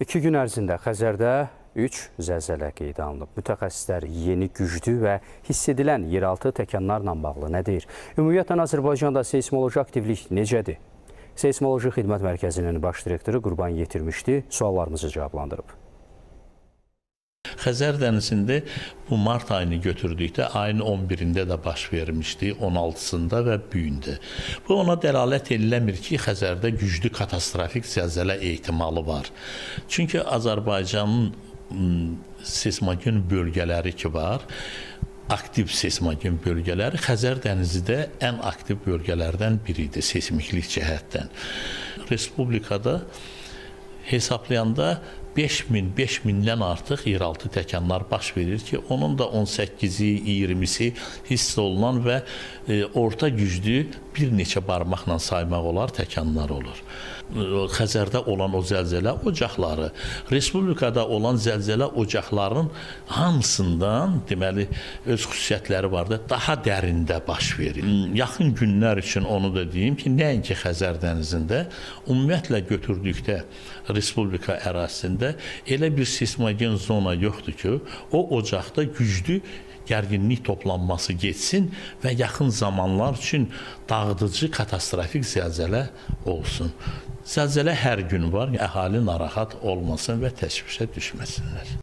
2 gün ərzində Xəzərdə 3 zəlzələ qeydə alınıb. Mütəxəssislər yeni güclü və hiss edilən yeraltı təkanlarla bağlı nə deyir? Ümumiyyətlə Azərbaycanda seysmoloji aktivlik necədir? Seysmoloji Xidmət Mərkəzinin baş direktoru Qurban Yetirmişdi suallarımızı cavablandırıb. Xəzər dənizində bu mart ayını götürdükdə ayın 11-də də baş vermişdi, 16-sında və bu gündə. Bu ona dəlalət eləmir ki, Xəzərdə güclü katastrofik zəlzələ ehtimalı var. Çünki Azərbaycanın seismogen bölgələri ki var, aktiv seismogen bölgələri Xəzər dənizi də ən aktiv bölgələrdən biridir seismiklik cəhətdən. Respublikada hesablayanda 5000, 5000-dən artıq yeraltı təkanlar baş verir ki, onun da 18-i, 20-si hiss olunan və orta güclü bir neçə barmaqla saymaq olar təkanlar olur. Xəzərdə olan o zəlzələ ocaqları, respublikada olan zəlzələ ocaqlarının hamısından, deməli, öz xüsusiyyətləri var da, daha dərində baş verir. Yaxın günlər üçün onu da deyim ki, nəinki Xəzər dənizində, ümumiyyətlə götürdükdə respublika ərazisində elə bir seismogen zona yoxdur ki, o ocaqda güclü gərginlik toplanması getsin və yaxın zamanlar üçün dağıdıcı katastrofik zəlzələ olsun. Zəlzələ hər gün var, əhali narahat olmasın və təşvişə düşməsinlər.